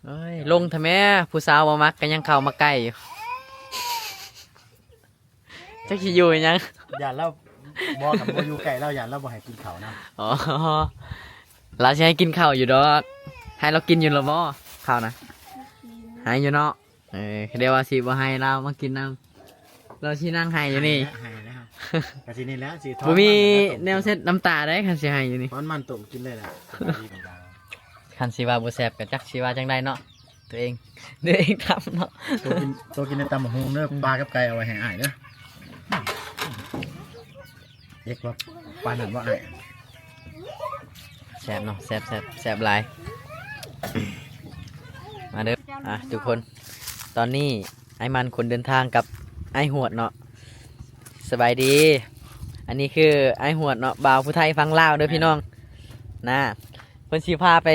ໂອ້ຍ ລົງແທ້ແມ້ ຜູ້ສາວບໍ່ມັກກໍຍັງເຂົ້າມາໃກ້ຢູ່ ຈັກຊິຢູ່ຫຍັງ ຢ້ານລາວ ບໍ່ ຄັນບໍ່ຢູ່ໃກ້ລາວ ຢ້ານລາວບໍ່ໃຫ້ກິນເຂົ້ານຳ. ອໍ ລາວຊິໃຫ້ກິນເຂົ້າຢູ່ດອກ ໃຫ້ລາວກິນຢູ່ລະບໍ່ເຂົ້ານະ? ໃຫ້ຢູ່ເນາະ. ເອີ ແຕ່ວ່າຊິບໍ່ໃຫ້ລາວມາກິນນຳ ລາວຊິນັ່ງໄຫ້ຢູ່ນີ້ ໃຫ້ແລ້ວ ກະຊິນີ້ແຫຼະ ຊິຖອນ ບໍ່ມີແນວເຊັດນ້ຳຕາໄດ໋ ຄັນຊິໃຫ້ຢູ່ນີ້ ຖອນມັນຕົ້ມກິນເລີຍແຫຼະ. ຄັນຊິວ່າບໍ່ແຊບກໍຈັກຊິວ່າຈັ່ງໃດເນາະ ຕົວເອງ ຕົວເອງທຳເນາະ. ໂຕກິນ ໂຕກິນແຕ່ຕຳບັກຫຸ່ງເດີ ປາກັບໄກ່ເອົາໄວ້ໃຫ້ອ້າຍເດີ. ເອກວ່າປານນັ້ນບໍ່ອ້າຍ? ແຊບເນາະ ແຊບໆ ແຊບຫຼາຍ. ມາເດີ ອ່ະ ທຸກຄົນ ຕອນນີ້ອ້າຍມັນຄົນເດີນທາງກັບອ້າຍຫວດເນາະ. ສະບາຍດີ ອັນນີ້ຄືອ້າຍຫວດເນາະ ບ່າວຜູ້ໄທຝັ່ງລາວເດີພີ່ນ້ອງນະ. ເພິ່ນຊິພາໄປ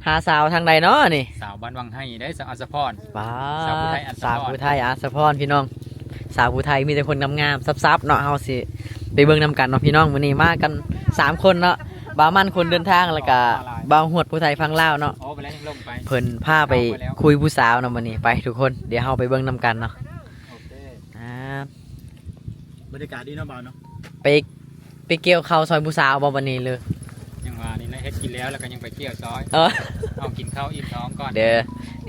ຫາສາວທາງໃດເນາະນີ້? ສາວບ້ານວັງໄຮເດ້ ສາວອັດສະພອນ. ປ້າ ສາວຜູ້ໄທອັດສະພອນ ສາວຜູ້ໄທອັດສະພອນພີ່ນ້ອງ. ສາວຜູ້ໄທມີແຕ່ຄົນງາມໆ ສັບໆ ເນາະ. ເຮົາຊິໄປເບິ່ງນຳກັນເນາະພີ່ນ້ອງ. ມື້ນີ້ມາກັນສາມຄົນເນາະ ບ່າວມັນຄົນເດີນທາງ ແລ້ວກະບ່າວຫວດຜູ້ໄທຝັ່ງລາວເນາະ. ໂອ້ ໄປແລ້ວ ຍັງລົງໄປ ເພິ່ນພາໄປຄຸຍຜູ້ສາວເນາະມື້ນີ້. ໄປທຸກຄົນ ດຽວເຮົາໄປເບິ່ງນຳກັນເນາະ. ໂອເຄ ອ່າ ບັນຍາກາດດີເນາະບ່າວເນາະ. ໄປ ໄປກ່ຽວເຂົ້າຊ່ອຍຜູ້ສາວບໍ່ບັດນີ້ເລີຍ? ຍັງວ່ານີ້ແຫຼະ ເຮັດກິນແລ້ວ ແລ້ວກໍຍັງໄປກ່ຽວຊ່ອຍ. ເອີ ເອົາກິນເຂົ້າອີ່ມທ້ອງກ່ອນເດີ.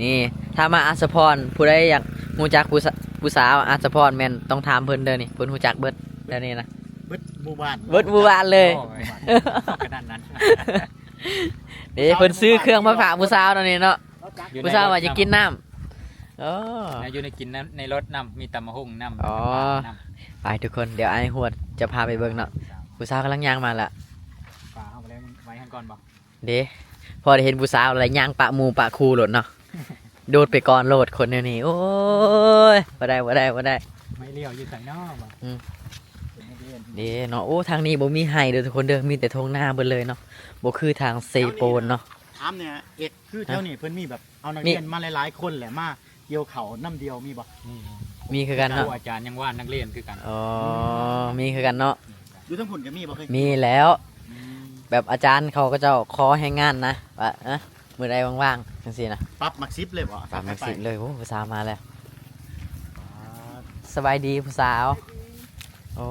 ນີ້ ຖ້າມາອັດສະພອນ ຜູ້ໃດຢາກຮູ້ຈັກຜູ້ສາ ຜູ້ສາວອັດສະພອນ ແມ່ນຕ້ອງຖາມເພິ່ນເດີນີ້ ເພິ່ນຮູ້ຈັກເບິດແຖວນີ້ນະ ເບິດໝູ່ບ້ານ ເບິດໝູ່ບ້ານເລີຍ. ໂອ້ຍ ຂະໜາດນັ້ນ ເດ້ ເພິ່ນຊື້ເຄື່ອງມາຝາກຜູ້ສາວເນາະນີ້ເນາະ. ຜູ້ສາວວ່າຢາກກິນນ້ຳ. ໂອ້ ແນວຢູ່ໃນກິນໃນລົດນຳ ມີຕຳບັກຫຸ່ງນຳ. ອໍ ແລ້ວກໍປານຳ. ໄປທຸກຄົນ ດຽວອ້າຍຫວດຈະພາໄປເບິ່ງເນາະ. ຜູ້ສາວກຳລັງຍ່າງມາລະ ປາເຮົາໄປແລ້ວໄວ້ຫັ້ນກ່ອນບໍ່? ເດ້ ພໍໄດ້ເຫັນຜູ້ສາວແລ້ວຍ່າງປະໝູ່ປະຄູ່ໂລດເນາະ. ໂດດໄປກ່ອນໂລດຄົນແນວນີ້ ໂອ້ຍ ບໍ່ໄດ້ ບໍ່ໄດ້ ບໍ່ໄດ້. ໄມ້ລ້ຽວຢູ່ໃສເນາະ? ອືມ ເດ້ເນາະ. ໂອ້ ທາງນີ້ບໍ່ມີໄຮ່ເດີທຸກຄົນເດີ ມີແຕ່ທົ່ງນາເບິດເລີຍເນາະ ບໍ່ຄືທາງເຊໂປນເນາະ. ຖາມແດ່ ເອກ ຄືແຖວນີ້ເພິ່ນມີແບບເອົານັກຮຽນມາຫຼາຍໆຄົນ ແລ້ວມາກ່ຽວເຂົ້ານຳດຽວມີບໍ່? ມີ ມີຄືກັນເນາະ ຄູອາຈານຍັງວ່ານນັກຮຽນຄືກັນ. ອໍ ມີຄືກັນເນາະ. ຢູ່ທາງພຸ້ນກໍມີບໍ່? ເຄີຍ ມີແລ້ວ. ອືມ ແບບອາຈານເຂົາ ເຂົາເຈົ້າຂໍແຮງງານນະ ວ່າ ເອີ ມື້ໃດວ່າງໆ ຈັ່ງຊີ້ນະ. ປັບໝາກສິບເລີຍບໍ່? ປັບໝາກສິບເລີຍ. ໂອ້ ຜູ້ສາວມາແລ້ວ. ສະບາຍດີຜູ້ສາວ. ໂອ້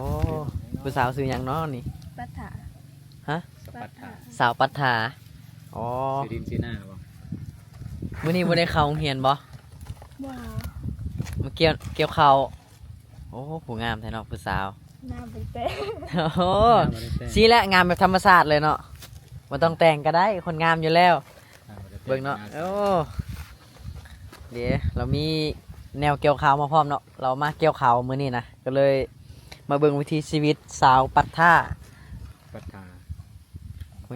ຜູ້ສາວຊື່ຫຍັງເນາະນີ້? ປັດຖາ. ຮະ? ສາວປັດຖາ. ສາວປັດຖາ. ອໍ ຊື່ດິນຊື່ນາບໍ່? ມື້ນີ້ບໍ່ໄດ້ເຂົ້າໂຮງຮຽນບໍ່? ບໍ່. ມາກ່ຽວ ກ່ຽວເຂົ້າ. ໂອ້ ຜູ້ງາມແທ້ເນາະຜູ້ສາວ. ງາມບໍ່ໄດ້ແຕ່ງ. ໂອ້ ງາມບໍ່ໄດ້ແຕ່ງ ຊີ້ແຫຼະ ງາມແບບທຳມະຊາດເລີຍເນາະ ບໍ່ຕ້ອງແຕ່ງກໍໄດ້ ຄົນງາມຢູ່ແລ້ວ. ອ່າ ບໍ່ໄດ້ແຕ່ງ ເບິ່ງເນາະ. ໂອ້ ເດ້ ລາວມີແນວກ່ຽວເຂົ້າມາພ້ອມເນາະ ລາວມາກ່ຽວເຂົ້າມື້ນີ້ນະ ກໍເລີຍມາເບິ່ງວິຖີຊີວິດຊາວປັດຖາ. ປັດຖາ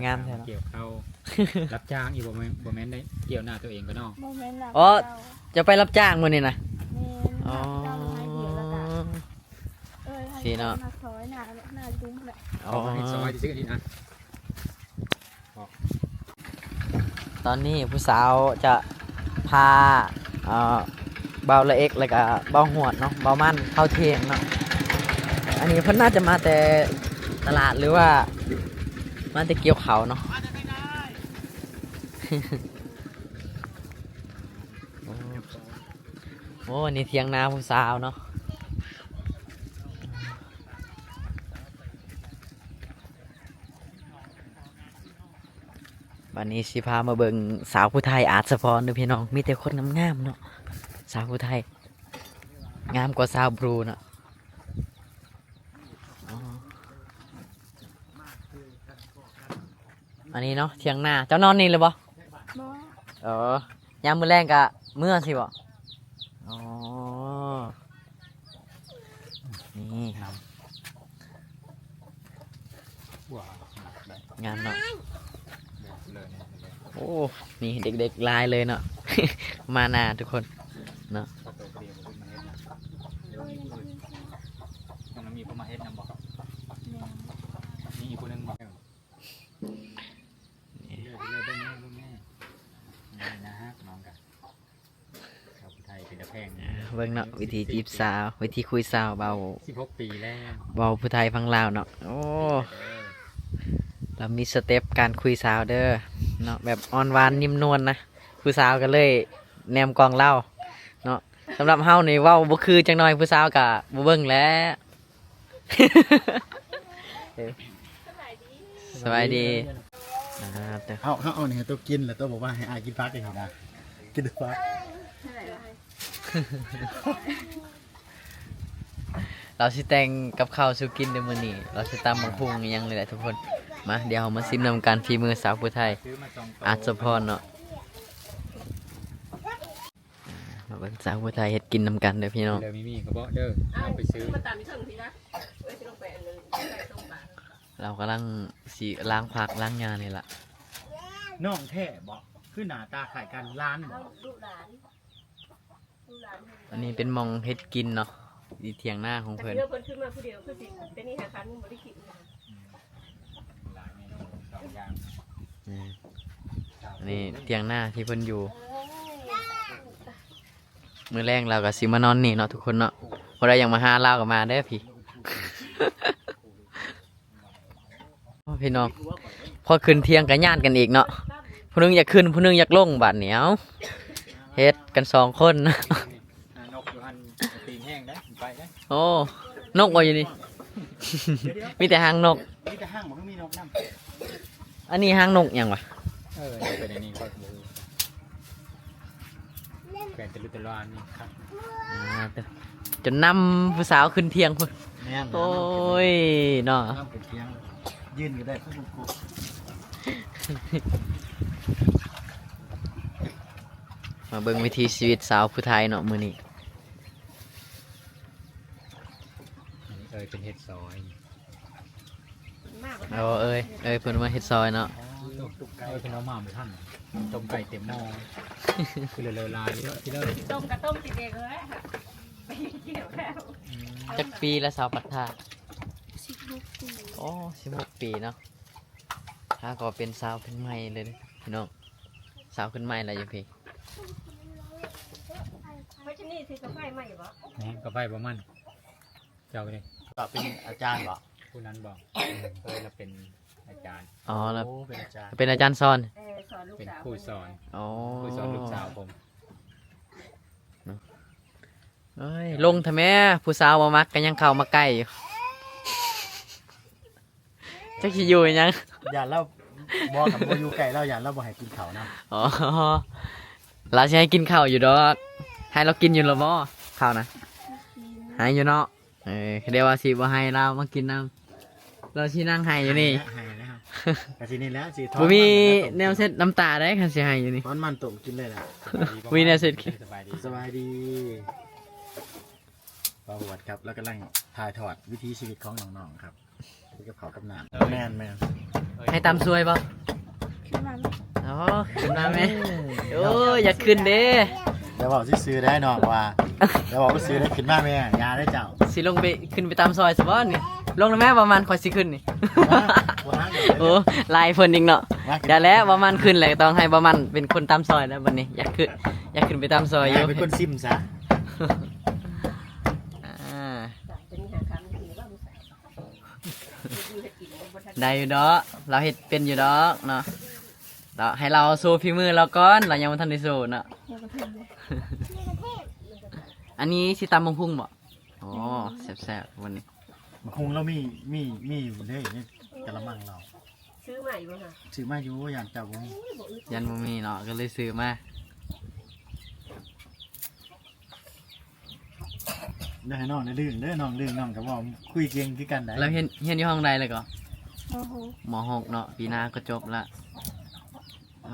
ງາມແທ້ເນາະ. ກ່ຽວເຂົ້າ ຮັບຈ້າງອີກ ບໍ່ແມ່ນ ບໍ່ແມ່ນໄດ້ກ່ຽວນາຕົວເອງກະເນາະ. ບໍ່ແມ່ນນະ. ອໍ ເຈົ້າໄປຮັບຈ້າງມື້ນີ້ນະ? ແມ່ນ. ອໍ ຮັບຈ້າງໃຫ້ເພິ່ນແລ້ວກະ ເອີຍ ໃຫ້ເພິ່ນມາຊ່ອຍນາ ນາດຸ້ມແຫຼະ. ອໍ ເຮັດຊ່ອຍຊື່ໆ ນີ້ນະ. ຕອນນີ້ຜູ້ສາວຈະພາ ເອີ ບ່າວລະເອັກ ແລ້ວກະບ່າວຫວດເນາະ ບ່າວມັນເຂົ້າຖຽງເນາະ. ອັນນີ້ເພິ່ນໜ້າຈະມາແຕ່ຕະຫຼາດ ຫຼືວ່າມາແຕ່ກ່ຽວເຂົ້າເນາະ. ໂອ້ ໂອ້ ນີ້ຖຽງນາຜູ້ສາວເນາະ. ບັດນີ້ຊິພາມາເບິ່ງສາວຜູ້ໄທອາດສະພອນເດີພີ່ນ້ອງ ມີແຕ່ຄົນງາມໆເນາະ. ສາວຜູ້ໄທງາມກວ່າສາວບຣູເນາະ. ອໍ ອັນນີ້ເນາະ ຖຽງນາ. ເຈົ້ານອນນີ້ເລີຍບໍ່? ບໍ່. ເອີ ຍາມມື້ແລງກະເມືອຊີ້ບໍ່? ອໍ ນີ້ ງາມເນາະ. ໂອ້ ນີ້ເດັກໆຫຼາຍເລີຍເນາະ ມານາທຸກຄົນເນາະ. ນ້ອງມີຜູ້ມາເຮັດນຳບໍ່? ມີອີກຜູ້ໜຶ່ງບໍ່? ນີ້ ເບິ່ງເນາະ ວິທີຈີບສາວ ວິທີຄຸຍສາວ ເວົ້າ ສິບຫົກປີແລ້ວ ເວົ້າຜູ້ໄທຝັ່ງລາວເນາະ. ໂອ້ ລາວມີສະເຕັບການຄຸຍສາວເດີເນາະ ແບບອ່ອນຫວານນຸ້ມນວນນະ. ຜູ້ສາວກໍເລີຍແນມກ້ອງລາວເນາະ. ສຳລັບເຮົານີ້ເວົ້າບໍ່ຄືຈັກໜ່ອຍ ຜູ້ສາວກໍບໍ່ເບິ່ງແຫຼະ. ສະບາຍດີ. ອ່າ ເຮົາ ເຮົາເອົານີ້ໃຫ້ໂຕກິນ ແລ້ວໂຕບອກວ່າໃຫ້ອ້າຍກິນຜັກຈັ່ງຊີ້ນະ ກິນແຕ່ຜັກ. ລາວຊິແຕ່ງກັບເຂົ້າສູ່ກິນໃນມື້ນີ້ ລາວຊິຕຳບັກຫຸ່ງອີ່ຫຍັງນີ້ແຫຼະທຸກຄົນ. ມາ ດຽວເຮົາມາຊິມນຳກັນ ຝີມືສາວຜູ້ໄທ ອາດສະພອນເນາະ. ມາເບິ່ງສາວຜູ້ໄທເຮັດກິນນຳກັນເດີພີ່ນ້ອງ. ເດີມີມີກະເບາະເດີ ເອົາໄປຊື້. ມາຕຳເຄິ່ງພີ້ນະ ເອີຍ ຊິລົງໄປອັນນັ້ນ ໄປຕົ້ມປາ. ລາວກຳລັງຊິລ້າງຜັກລ້າງຫຍ້ານີ້ລະ. ນ້ອງແທ້ບໍ? ຄືໜ້າຕາຄ້າຍກັນ. ຫຼານບໍ? ລູກຫຼານ. ອັນນີ້ເປັນໝ່ອງເຮັດກິນເນາະ ຢູ່ຖຽງນາຂອງເພິ່ນ. ເພິ່ນຂຶ້ນມາຜູ້ດຽວ ຄືຊິເປັນນີ້ຫາຄັນບໍ່ໄດ້ກິນ. ອືມ ຫຼາຍເມນູສອງຢ່າງ. ແມ່ນ ອັນນີ້ຖຽງນາທີ່ເພິ່ນຢູ່. ມື້ແລງລາວກໍຊິມານອນນີ້ເນາະທຸກຄົນເນາະ. ຜູ້ໃດຢາກມາຫາລາວກໍມາເດີພີ່. ພີ່ນ້ອງ ພໍຂຶ້ນຖຽງກໍຢ້ານກັນອີກເນາະ. ຜູ້ໜຶ່ງຢາກຂຶ້ນ ຜູ້ໜຶ່ງຢາກລົງ ບາດນີ້ ເອົ້າ ເຮັດກັນສອງຄົນ. ອ່າ ນົກຢູ່ຫັ້ນ ປີກແຮງໄດ໋ ໄປໄດ໋. ໂອ້ ນົກບໍ່ຢູ່ນີ້? ມີແຕ່ຫາງນົກ. ມີແຕ່ຫາງ ບໍ່ມີນົກນຳ. ອັນນີ້ຫາງນົກຫຍັງວະ? ເອີ ເປັນອັນນີ້ຂ້ອຍກໍບໍ່ຮູ້. ແຂວນຕະລຸຕະຫຼວານນີ້ຄັກ. ອ່າ ຈົນນຳຜູ້ສາວຂຶ້ນຖຽງພຸ້ນ. ແມ່ນ ໂອ້ຍເນາະ ນຳຂຶ້ນຖຽງ ຢືນກໍໄດ້. ມາເບິ່ງວິຖີຊີວິດສາວຜູ້ໄທເນາະມື້ນີ້. ອັນນີ້ເອີຍເພິ່ນເຮັດຊອຍ. ເອີ ເອີຍ ເອີຍເພິ່ນມາເຮັດຊອຍເນາະ. ອໍ ເອີຍເພິ່ນເອົາມາບໍ່ທັນ ຕົ້ມໄກ່ເຕັມໝໍ້. ຄືເລີຍຫຼາຍເດີ ເລີຍ ຕົ້ມກະຕົ້ມກິນເອງເລີຍ. ອືມ ຈັກປີລະສາວປັດທາ? ສິບຫົກປີ. ໂອ້ ສິບຫົກປີເນາະ. ຫາກໍເປັນສາວຂຶ້ນໃໝ່ເລີຍພີ່ນ້ອງ ສາວຂຶ້ນໃໝ່ລະຢູ່ພີ້. ໄປຈະນີ້ຊິກາໄຟໃໝ່ບໍ່? ແມ່ນ ກາໄຟບໍ່ມັນ. ເຈົ້ານີ້ ກໍເປັນອາຈານບໍ? ຜູ້ນັ້ນບໍ? ເອີຍ ລາວເປັນອາຈານ. ອໍ ລາວ ໂອ້ ເປັນອາຈານ ເປັນອາຈານສອນ. ເອີ ສອນລູກສາວ ເປັນຄູສອນ. ອໍ ຄູສອນລູກສາວຜົມ. ເອີຍ ລົງແທ້ແມ້ ຜູ້ສາວບໍ່ມັກກໍຍັງເຂົ້າມາໃກ້ຢູ່. ຈັກຊິຢູ່ຫຍັງ ຢ້ານລາວ ບໍ່ ຄັນບໍ່ຢູ່ໃກ້ລາວ ຢ້ານລາວບໍ່ໃຫ້ກິນເຂົ້ານຳ. ອໍ ລາວຊິໃຫ້ກິນເຂົ້າຢູ່ດອກ. ໃຫ້ລາວກິນຢູ່ລະບໍ່ເຂົ້ານະ? ໃຫ້ຢູ່ເນາະ. ເອີ ດຽວວ່າຊິບໍ່ໃຫ້ລາວມາກິນນຳ ລາວຊິນັ່ງໄຫ້ຢູ່ນີ້. ໃຫ້ແລ້ວ ໃຫ້ແລ້ວ ກະຊິນີ້ແຫຼະ ຊິຖອນ. ບໍ່ມີແນວເຊັດນ້ຳຕາໄດ໋ ຄັນຊິໃຫ້ຢູ່ນີ້. ຖອນມັນຕົ້ມກິນເລີຍລະ. ບໍ່ມີແນວເຊັດ. ສະບາຍດີ ສະບາຍດີ. ບ່າວຫວດຄັບ ລາວກຳລັງຖ່າຍທອດວິຖີຊີວິດຂອງນ້ອງໆຄັບ. ເຮັດກັບເຂົ້າກັບນ້ຳ. ເອີຍ ແມ່ນໆ. ໃຫ້ຕຳຊ່ວຍບໍ່? ຂຶ້ນມາແມ່. ອໍ ຂຶ້ນມາແມ່. ໂອ້ຍ ຢາກຂຶ້ນເດ້. ຢ່າເວົ້າຊື່ໆໄດ໋ນ້ອງວ່າ ຢ່າເວົ້າຊື່ໆໄດ໋. ຂຶ້ນມາແມ່ ຢ່າເດ້ເຈົ້າ. ຊິລົງໄປ ຂຶ້ນໄປຕຳຊ່ອຍຊະບໍ່ນີ້? ລົງນຳແມ່ ບໍ່ມັນ ຂ້ອຍຊິຂຶ້ນນີ້. ໂອ້ ຫຼາຍເພິ່ນອີກເນາະ. ຢ່າແລ້ວ ບໍ່ມັນຂຶ້ນແລ້ວ ຕ້ອງໃຫ້ບໍ່ມັນເປັນຄົນຕຳຊ່ອຍແລ້ວບັດນີ້. ຢາກຂຶ້ນ ຢາກຂຶ້ນໄປຕຳຊ່ອຍຢູ່ ເປັນຄົນຊິມຊະ. ອ່າ ໄດ້ຢູ່ດອກ ລາວເຮັດເປັນຢູ່ດອກເນາະ. ລາວ ໃຫ້ລາວໂຊຝີມືລາວກ່ອນ ລາວຍັງບໍ່ທັນໄດ້ໂຊເນາະ. ອັນນີ້ຊິຕຳບັກຫຸ່ງບໍ່? ອໍ ແຊບໆ ວັນນີ້ ບັກຫຸ່ງລາວມີ ມີ ມີຢູ່ເດ້ ໃນກະລະມັງລາວ. ຊື້ໃໝ່ບໍ່ຫະ? ຊື້ມາຢູ່ ຢ້ານເຈົ້າບໍ່ມີ. ຢ້ານບໍ່ມີເນາະ ກໍເລີຍຊື້ມາ. ຢ່າໃຫ້ນ້ອງໄດ້ດຶງເດີ ນ້ອງດຶງນ້ອງກໍເວົ້າຄຸຍເກັ່ງຄືກັນໄດ໋. ແລ້ວຮຽນ ຮຽນຢູ່ຫ້ອງໃດແລ້ວກໍ? ມໍຫົກ ມໍຫົກເນາະ ປີໜ້າກໍຈົບລະ. ອໍ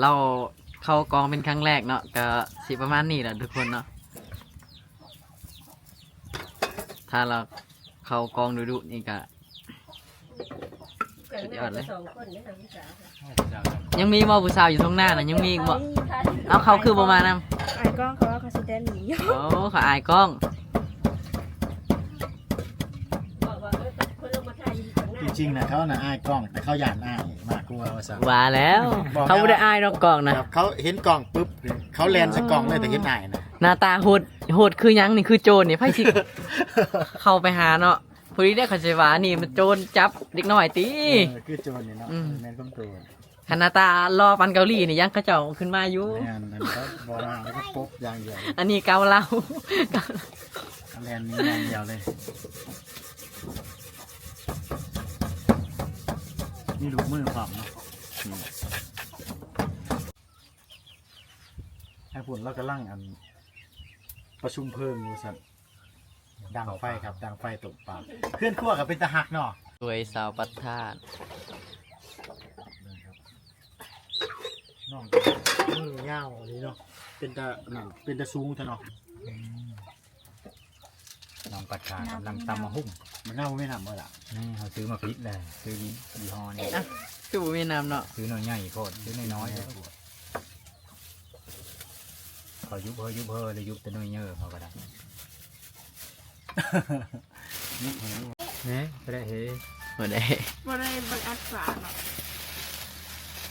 ລາວເຂົ້າກອງເປັນຄັ້ງແລກເນາະ ກໍຊິປະມານນີ້ແຫຼະທຸກຄົນເນາະ. ຖ້າລາວເຂົ້າກອງດຸໆນີ້ກໍສຸດຍອດເລີຍ. ຍັງມີບໍ່ຜູ້ສາວຢູ່ທົ່ງໜ້ານະ ຍັງມີອີກບໍ່? ເອົາ ເຂົາຄືບໍ່ມານຳ? ອາຍກ້ອງ ເຂົາວ່າເຂົາຊິແຕ່ນໜີຢູ່. ໂອ້ ເຂົາອາຍກ້ອງ. ຈິງໆນະ ເຂົານະອາຍກ້ອງ ແຕ່ເຂົາຢ້ານອ້າຍມາກກວ່າວ່າຊັ້ນ. ວ່າແລ້ວ ເຂົາບໍ່ໄດ້ອາຍດອກກ້ອງນະ ເຂົາເຫັນກ້ອງປຶບ ເຂົາແລ່ນໃສ່ກ້ອງເລີຍ ແຕ່ເຫັນອ້າຍນະ. ໜ້າຕາໂຫດ ໂຫດຄືຫຍັງນີ້ ຄືໂຈນນີ້ ໃຜຊິເຂົ້າໄປຫາເນາະ. ຜູ້ນີ້ເດ້ ເຂົາຊິວ່ານີ້ມັນໂຈນຈັບເດັກນ້ອຍຕິ. ເອີ ຄືໂຈນນີ້ເນາະ. ອືມ ແມ່ນຄວາມໂຕ. ຄັນໜ້າຕາຫຼໍ່ປານເກົາຫຼີນີ້ ຢ້ານເຂົາເຈົ້າຂຶ້ນມາຢູ່. ແມ່ນ ອັນນີ້ກໍບໍ່ວ່າ ແລ້ວກໍປົບຢ່າງດຽວ. ອັນນີ້ເກົາເລົາ ແລ່ນໜີຢ່າງດຽວເລີຍ. ມີລູກມືພ້ອມເນາະ. ອືມ ທາງພຸ້ນລາວກຳລັງ ອັນ ປະຊຸມເພີງຢູ່ວ່າຊັ້ນ. ດັງໄຟຄັບ ດັງໄຟຕົ້ມປາ. ເຮືອນຄົວກໍເປັນຕາຮັກເນາະ. ສວຍສາວປະທານ. ນ້ອງມືຍາວອີ່ຫຼີເນາະ. ເປັນຕານັ້ນ ເປັນຕາສູງແທ້ເນາະ. ອືມ ນ້ອງປະທານກຳລັງຕຳໝາກຫຸ່ງ. ມະນາວບໍ່ມີນ້ຳບໍ່ລະ? ນີ້ເຮົາຊື້ມາຜິດແລ້ວ ຊື້ຍີ່ຫໍ້ນີ້. ອ່ະ ຄືບໍ່ມີນ້ຳເນາະ? ຊື້ໜ່ວຍໃຫຍ່ໂພດ ຊື້ນ້ອຍໆ. ເຂົາຍຸບເຮີ ຍຸບເຮີ ແລ້ວຍຸບແຕ່ໜ່ວຍເຍີເຂົາກໍໄດ້. ແນ່ ບໍ່ໄດ້ເຮ ບໍ່ໄດ້ ບໍ່ໄດ້ ບໍ່ໄດ້ອັດຝາເນາະ.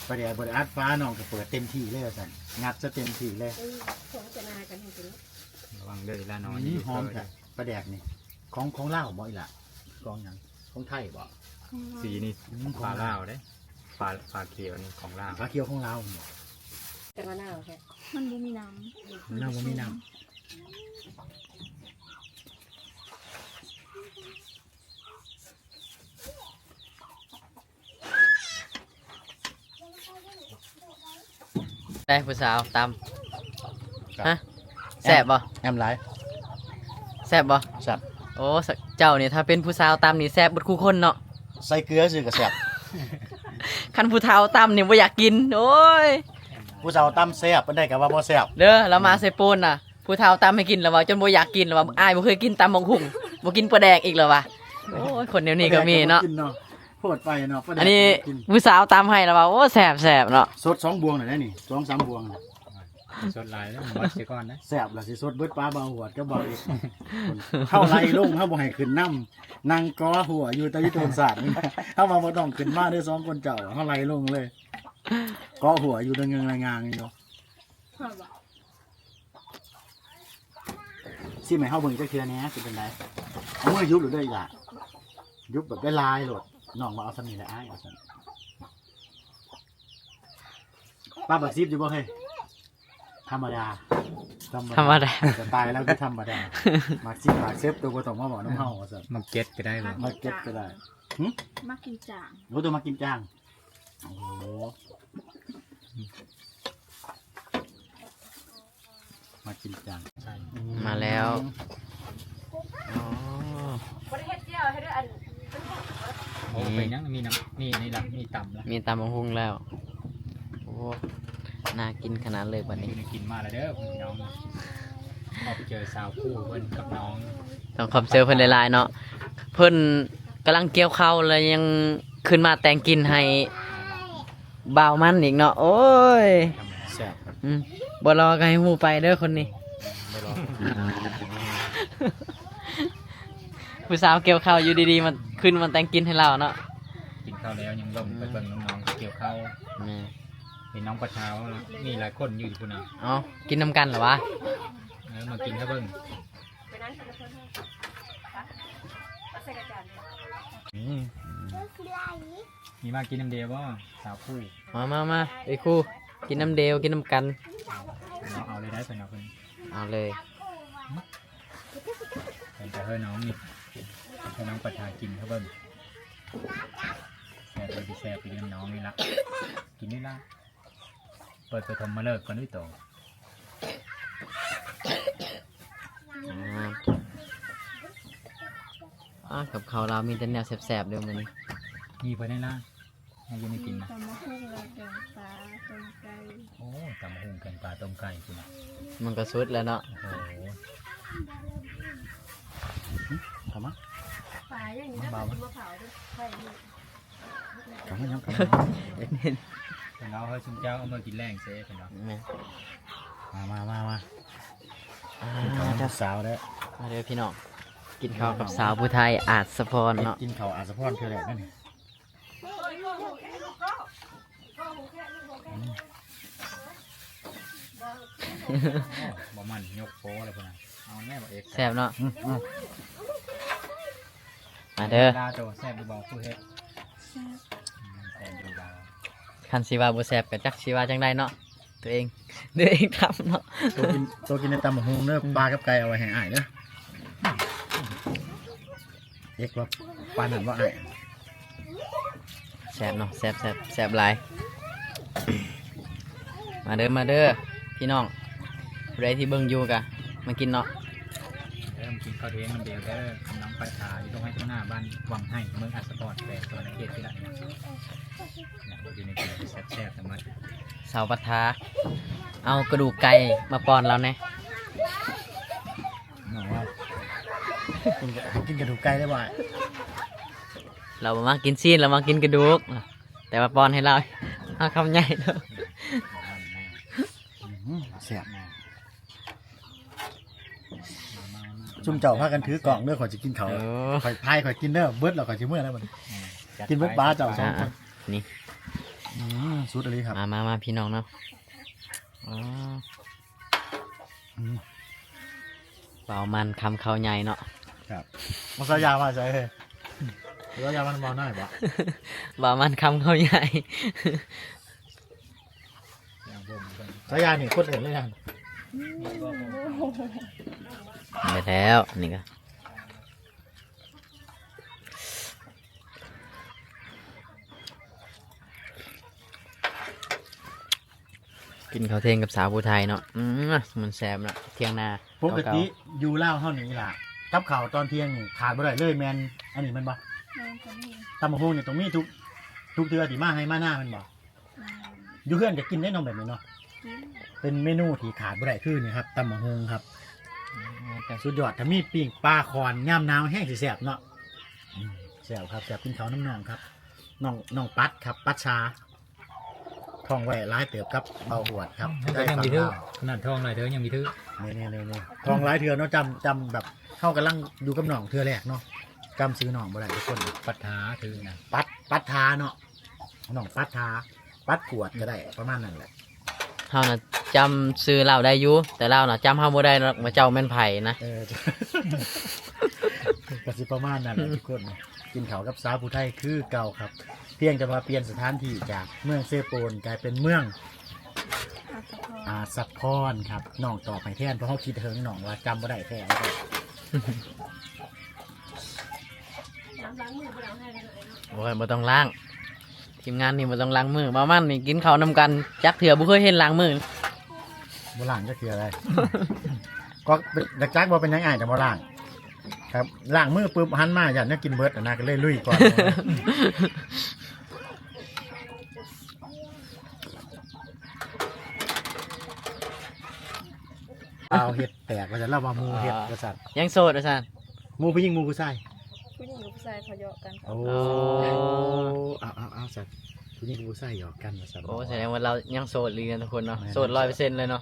ປາແດກບໍ່ໄດ້ອັດຝາ ນ້ອງກໍເປີດເຕັມທີ່ເລີຍວ່າຊັ້ນ ງັດຊະເຕັມທີ່ເລີຍ. ເອີ ຂອງຈະນາຍກັນເນາະ. ລະວັງເດີອີ່ຫຼ້ານ້ອຍ. ອືມ ຫອມແທ້ປາແດກນີ້. ຂອງ ຂອງລາວບໍ່ອີ່ຫຼ້າ? ຂອງຫຍັງ? ຂອງໄທບໍ່? ຂອງລາວ. ສີນີ້ ອືມ ຝາລາວເດ້. ຝາ ຝາຂຽວນີ້ຂອງລາວ. ຝາຂຽວຂອງລາວບໍ່? ແຕ່ວ່າລາວແທ້ ມັນບໍ່ມີນ້ຳ. ມັນບໍ່ມີນ້ຳ. ໄດ້ຜູ້ສາວຕຳ. ຮະ ແຊບບໍ່? ແອມຫຼາຍ. ແຊບບໍ່? ແຊບ. ໂອ້ ເຈົ້ານີ້ຖ້າເປັນຜູ້ສາວຕຳນີ້ແຊບເບິດຄູ່ຄົນເນາະ. ໃສ່ເກືອຊື່ກໍແຊບ. ຄັນຜູ້ເຖົ້າຕຳນີ້ບໍ່ຢາກກິນ. ໂອ້ຍ ຜູ້ສາວຕຳແຊບປານໃດກໍວ່າບໍ່ແຊບເດີ. ລາວມາໃສ່ໂປນນະ ຜູ້ເຖົ້າຕຳໃຫ້ກິນລະເວົ້າຈົນບໍ່ຢາກກິນລະວ່າ ອ້າຍບໍ່ເຄີຍກິນຕຳບັກຫຸ່ງ ບໍ່ກິນປາແດກອີກລະວ່າ. ໂອ້ຍ ຄົນແນວນີ້ກໍມີເນາະ. ໂພດໄປເນາະ. ອັນນີ້ຜູ້ສາວຕຳໃຫ້ລະວ່າ ໂອ້ ແຊບໆເນາະ. ສົດສອງບ່ວງແລ້ວນີ້ ສອງສາມບ່ວງ. ສົດຫຼາຍແລ້ວ ໝົດເສຍກ່ອນນະ. ແຊບລະຊິສົດເບິດ ປາບ່າວຫວດກັບບ່າວເອກ. ເຮົາໄລ່ລົງ ເຮົາບໍ່ໃຫ້ຂຶ້ນນຳ ນັ່ງກໍຫົວຢູ່ແຕ່ຢູ່ຕົ້ນສາດ. ເຮົາວ່າບໍ່ຕ້ອງຂຶ້ນມາເດີ ສອງຄົນເຈົ້າ ເຮົາໄລ່ລົງເລີຍ ເກາະຫົວຢູ່ເດີ ເງືອງລາຍງາງຢູ່. ຊິມໃຫ້ເຮົາເບິ່ງຈັກເທື່ອແດ່ ເປັນຈັ່ງໃດ? ເອົາມືຍຸບໂລດເດີອີ່ຫຼ້າ ຍຸບແບບຫຼາຍໆໂລດ. ນ້ອງວ່າເອົາສ່ຳນີ້ແຫຼະອ້າຍ ວ່າຊັ້ນ. ປາບໝາກຊິບຢູ່ບໍ່ເຮີ້ຍ? ທຳມະດາ ທຳມະດາ ທຳມະດາ ສະໄຕລາວຄືທຳມະດາ. ໝາກຊິບໝາກເຊັບ ໂຕບໍ່ຕ້ອງມາເວົ້ານຳເຮົາ ວ່າຊັ້ນ. ໝາກເຈັດກໍໄດ້ບໍ່? ໝາກເຈັດກໍໄດ້. ຫຶ? ໝາກກິນຈາງ. ໂອ້ ໂຕໝາກກິນຈາງ. ໂອ້ ມາກິນຈັງ. ມາແລ້ວ. ອໍ ບໍ່ໄດ້ເຮັດແຈ່ວໃຫ້ເດີ ອັນ ໂອ້ ເປັນຫຍັງ ມີນ້ຳ ມີນີ້ລະ ມີຕຳລະ ມີຕຳບັກຫຸ່ງແລ້ວ. ໂອ້ ໜ້າກິນຂະໜາດເລີຍບັດນີ້. ກິນມາແລ້ວເດີພີ່ນ້ອງ ຂອບໃຈສາວຄູ່ເພິ່ນກັບນ້ອງ ຕ້ອງຂອບໃຈເພິ່ນຫຼາຍໆເນາະ. ເພິ່ນກຳລັງກ່ຽວເຂົ້າ ແລ້ວຍັງຂຶ້ນມາແຕ່ງກິນໃຫ້ ບ່າວມັນອີກເນາະ. ໂອ້ຍ ແຊບ. ອືມ ບໍ່ລໍກໍໃຫ້ຮູ້ໄປເດີຄົນນີ້. ບໍ່ລໍ. ຜູ້ສາວກ່ຽວເຂົ້າຢູ່ດີໆ ມາ ຂຶ້ນມາແຕ່ງກິນໃຫ້ລາວເນາະ. ກິນເຂົ້າແລ້ວຍັງລົງໄປເບິ່ງນ້ອງໆກ່ຽວເຂົ້າ. ແມ່ນ. ເຫັນນ້ອງປະທາວມີຫຼາຍຄົນຢູ່ພຸ້ນນະ. ເອົ້າ ກິນນຳກັນລະວະ? ເອີ ມາກິນໃຫ້ເບິ່ງ. ອືມ ມີມາກິນນຳເດວບໍ່ ສາວຄູ່? ມາ ມາ ມາ ເອີຍ ຄູ່ ກິນນຳເດວ ກິນນຳກັນ. ເອົາ ເອົາເລີຍໄດ້ເພິ່ນ ເອົາເພິ່ນ ເອົາເລີຍ. ເພິ່ນຈະເຮີນ້ອງນີ້ ເຮີນ້ອງປະທາກິນເຂົາເບິ່ງ. ແຊບ ເພິ່ນຊິແຊບກິນນຳນ້ອງນີ້ລະ ກິນນີ້ລະ. ເປີດປະຖົມມະເລີກກ່ອນເດີໂຕ. ອ່າ ອ່າ ກັບເຂົ້າລາວມີແຕ່ແນວແຊບໆເດີມື້ນີ້. ມີບໍ່ໄດ້ລະ ໃຫ້ຢູ່ໃນກິນນະ? ຕຳບັກຫຸ່ງ ແລ້ວແກງປາ ຕົ້ມໄກ່. ໂອ້ ຕຳບັກຫຸ່ງ ແກງປາ ຕົ້ມໄກ່ພຸ້ນນະ. ມັນກໍສຸດແລ້ວເນາະ. ໂອ້ໂຫ ເຂົ້າມາ ປາຢ່າງນີ້ ມາ ມາ ມາ ມາເຜົາເດີ ໄວ້ນີ້. ກັບມາຫຍັງກັນ ເຫັນ ເຫັນ ເພິ່ນເອົາໃຫ້ຊຸມເຈົ້າເອົາມາກິນແລງເຊເພິ່ນວ່າ. ແມ່ນ. ມາ ມາ ມາ ມາ ອ່າ ກິນເຂົ້າກັບສາວເດີ. ມາເດີພີ່ນ້ອງ ກິນເຂົ້າກັບສາວຜູ້ໄທ ອາດສະພອນເນາະ. ກິນເຂົ້າອາດສະພອນເທື່ອແລກເດ້ນີ້. ອືມ ບໍ່ມັນຍົກໂປແລ້ວພຸ້ນນະ. ເອົາແນ່ບໍ່ເອກ ແຊບເນາະ. ອືມ ອືມ. ມາເດີ ລາໂຕແຊບຢູ່ບໍ່ຜູ້ເຮັດ? ແຊບ ອືມ ແຊບຢູ່ລາ ຄັນຊິວ່າບໍ່ແຊບກໍຈັກຊິວ່າຈັ່ງໃດເນາະ ຕົວເອງ ຕົວເອງທຳເນາະ ໂຕກິນ ໂຕກິນແຕ່ຕຳບັກຫຸ່ງເດີ ອືມ ປາກັບໄກ່ເອົາໄວ້ໃຫ້ອ້າຍເດີ. ເອກວ່າປານນັ້ນບໍ່ອ້າຍ? ແຊບເນາະ ແຊບ ແຊບ ແຊບຫຼາຍ. ມາເດີ ມາເດີ ພີ່ນ້ອງ ຜູ້ໃດທີ່ເບິ່ງຢູ່ກະມາກິນເນາະ ເດີ ມາກິນເຂົ້າທ່ຽງນຳເດວເດີ ນ້ອງປາຖາຢູ່ຕົງໄຮ່ຕົງນາ ບ້ານວັງໄຮ່ ເມືອງອັດສະພອນ ແຂວງສະຫວັນນະເຂດ ທີ່ລະນີ້ນະ ຢູ່ໃນກິນແຊບໆ ທັງໝົດ. ສາວປາຖາ ເອົາກະດູກໄກ່ມາປ້ອນລາວແດ່. ນ້ອງວ່າ ກິນກະ ໃຫ້ກິນກະດູກໄກ່ໄດ້ບໍ່? ລາວບໍ່ມັກກິນຊີ້ນ ລາວມັກກິນກະດູກ ແຕ່ວ່າປ້ອນໃຫ້ລາວ ເອົາຄຳໃຫຍ່ເນາະ. ອືມ ແຊບ ຊຸມເຈົ້າພາກັນຖືກ້ອງເດີ ຂ້ອຍຊິກິນເຂົ້າ ເອີ ຂ້ອຍພາຍ ຂ້ອຍກິນເດີ ເບິດແລ້ວຂ້ອຍຊິເມືອແລ້ວບັດນີ້ ກິນເບິດບາເຈົ້າສອງຄົນ ນີ້ ອືມ ສຸດອີ່ຫຼີຄັບ ມາ ມາ ມາ ພີ່ນ້ອງເນາະ. ອໍ ອືມ ບ່າວມັນຄຳເຂົ້າໃຫຍ່ເນາະ ຄັບ ມັນສາຍາມາໃສເຮີຍ? ສາຍາມັນບ່າວນ້ອຍບໍ? ບ່າວມັນຄຳເຂົ້າໃຫຍ່ ສາຍານີ້ຄົນເອີ້ນເລີຍຫັ້ນ ໄດ້ແລ້ວ ນີ້ກໍ ກິນເຂົ້າທ່ຽງກັບສາວຜູ້ໄທເນາະ ອືມ ມັນແຊບເນາະ ທ່ຽງນາ ປົກກະຕິເກົ່າໆ ຢູ່ລາວເຮົານີ້ລະ ກັບເຂົ້າຕອນທ່ຽງນີ້ຂາດບໍ່ໄດ້ເລີຍ ແມ່ນອັນນີ້ແມ່ນບໍ່? ແມ່ນ ຕ້ອງມີ ຕຳບັກຫຸ່ງນີ້ຕ້ອງມີທຸກ ທຸກເທື່ອທີ່ມາໄຮ່ມານາແມ່ນບໍ່? ແມ່ນ ຢູ່ເຮືອນກໍກິນໄດ້ເນາະແບບນີ້ເນາະ ກິນ ເປັນເມນູທີ່ຂາດບໍ່ໄດ້ຄືນີ້ຄັບ ຕຳບັກຫຸ່ງຄັບ ອືມ ສຸດຍອດ ຖ້າມີປີ້ງປາຂອນຍາມໜາວແຮງຊິແຊບເນາະ ອືມ ແຊບຄັບ ແຊບ ກິນເຂົ້ານຳນ້ອງຄັບ ນ້ອງ ນ້ອງປັດຄັບ ປັດຊາ ທ້ອງໄວ້ຫຼາຍເຕີບກັບເບົາຫວດຄັບ ໄດ້ຟັງລາວ ນັ້ນທ້ອງຫຼາຍເທື່ອຍັງມີຖື ນີ້ໆໆ ທ້ອງຫຼາຍເທື່ອເນາະ ຈຳ ຈຳແບບ ເຮົາກຳລັງຢູ່ກັບນ້ອງເທື່ອແລກເນາະ ຈຳຊື່ນ້ອງບໍ່ໄດ້ທຸກຄົນ ປັດທາ ຖືນະ ປັດ ປັດທາເນາະ ນ້ອງປັດທາ ປັດກວດກໍໄດ້ ປະມານນັ້ນແຫຼະ ເຮົານະຈຳຊື່ລາວໄດ້ຢູ່ ແຕ່ລາວນະຈຳເຮົາບໍ່ໄດ້ດອກວ່າເຈົ້າແມ່ນໃຜນະ ເອີ ກໍຊິປະມານນັ້ນແຫຼະທຸກຄົນ ກິນເຂົ້າກັບສາວຜູ້ໄທຄືເກົ່າຄັບ ພຽງແຕ່ວ່າປ່ຽນສະຖານທີ່ຈາກເມືອງເຊໂປນກາຍເປັນເມືອງ ອາດສະພອນ ອາດສະພອນຄັບ ນ້ອງຕອບໃຫ້ແທນ ເພາະເຮົາຄິດເຖິງນ້ອງວ່າຈຳບໍ່ໄດ້ແທ້ ໂອ້ຍ ບໍ່ຕ້ອງລ້າງ ທີມງານນີ້ບໍ່ຕ້ອງລ້າງມື ບ່າວມັນນີ້ກິນເຂົ້ານຳກັນຈັກເທື່ອ ບໍ່ເຄີຍເຫັນລ້າງມື ບໍ່ລ້າງຈັກເທື່ອເລີຍ ກໍຢາກຈັກວ່າເປັນຫຍັງອ້າຍຈັ່ງບໍ່ລ້າງ ຄັບ ລ້າງມືປຶບ ຫັນມາຢ້ານແນວກິນເບິດຫັ້ນນະ ກໍເລີຍລຸຍກ່ອນ ລາວເຮັດແຕກວ່າຊັ້ນ ລາວວ່າໝູ່ເຮັດວ່າຊັ້ນ ຍັງໂສດວ່າຊັ້ນ ໝູ່ຜູ້ຍິງໝູ່ຜູ້ຊາຍ ຜູ້ຍິງກັບຜູ້ຊາຍເຂົາຢອກກັນ ໂອ້ ເອົາໆໆ ຊັ້ນ ຜູ້ຍິງກັບຜູ້ຊາຍຢອກກັນວ່າຊັ້ນ ໂອ້ ສະແດງວ່າລາວຍັງໂສດອີ່ຫຼີນະທຸກຄົນເນາະ ແມ່ນ ໂສດຮ້ອຍເປີເຊັນເລີຍເນາະ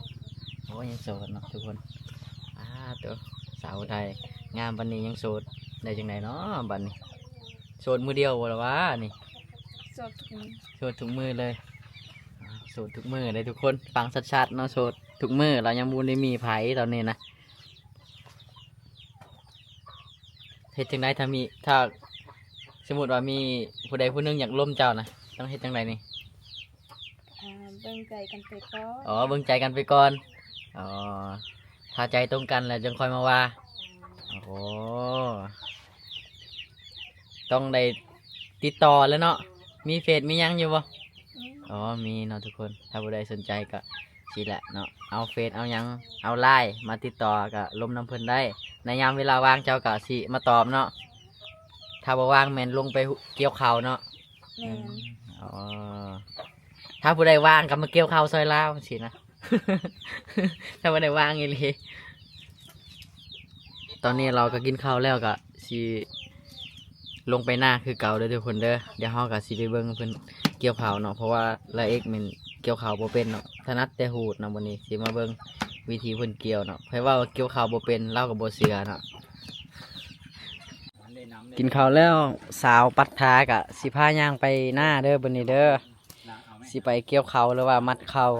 ໂອ້ ຍັງໂສດເນາະທຸກຄົນ ອາ ໂຕ ສາວໄທງາມປານນີ້ຍັງໂສດໄດ້ຈັ່ງໃດເນາະບັດນີ້ ໂສດມື້ດຽວບໍ່ລະຫວານີ້? ໂສດທຸກມື້ ໂສດທຸກມື້ເລີຍ ໂສດທຸກມື້ເດ້ທຸກຄົນ ຟັງຊັດໆເນາະ ໂສດທຸກມື້ ລາວຍັງບໍ່ໄດ້ມີໃຜຕອນນີ້ນະ ເຮັດຈັ່ງໃດຖ້າມີ ຖ້າສົມມຸດວ່າມີຜູ້ໃດຜູ້ໜຶ່ງຢາກລົມເຈົ້ານະ ຕ້ອງເຮັດຈັ່ງໃດນີ້? ອ່າ ເບິ່ງໃຈກັນໄປກ່ອນ ອໍ ເບິ່ງໃຈກັນໄປກ່ອນ ອໍ ຖ້າໃຈຕົງກັນແລ້ວຈຶ່ງຄ່ອຍມາວ່າ ໂອ້ ຕ້ອງໄດ້ຕິດຕໍ່ແລ້ວເນາະ ມີເຟສມີຫຍັງຢູ່ບໍ່? ມີ ອໍ ມີເນາະທຸກຄົນ ຖ້າຜູ້ໃດສົນໃຈກໍ ຊີ້ແຫຼະເນາະ ເອົາເຟສເອົາຫຍັງ ເອົາລາຍມາຕິດຕໍ່ກໍລົມນຳເພິ່ນໄດ້ ໃນຍາມເວລາວ່າງເຈົ້າກໍຊິມາຕອບເນາະ ຖ້າບໍ່ວ່າງແມ່ນລົງໄປກ່ຽວເຂົ້າເນາະ ແມ່ນ ອໍ ຖ້າຜູ້ໃດວ່າງກໍມາກ່ຽວເຂົ້າຊ່ອຍລາວຊີ້ນະ ຖ້າບໍ່ໄດ້ວ່າງອີ່ຫຼີ ຕອນນີ້ເຮົາກໍກິນເຂົ້າແລ້ວກໍຊິລົງໄປນາຄືເກົ່າເດີທຸກຄົນເດີ ດຽວເຮົາກໍຊິໄປເບິ່ງເພິ່ນກ່ຽວເຂົ້າເນາະ ເພາະວ່າລາວເອກແມ່ນກ່ຽວເຂົ້າບໍ່ເປັນເນາະ ຖະໜັດແຕ່ຮູດເນາະ ມື້ນີ້ຊິມາເບິ່ງວິທີເພິ່ນກ່ຽວເນາະ ໃຜເວົ້າກ່ຽວເຂົ້າບໍ່ເປັນ ລາວກໍບໍ່ເຊື່ອເນາະ. ກິນເຂົ້າແລ້ວ ສາວປັດທາກະຊິພາຍ່າງໄປນາເດີ ບາດນີ້ເດີ ຊິໄປກ່ຽວເຂົ້າ ຫຼືວ່າມັດເຂົ້າ.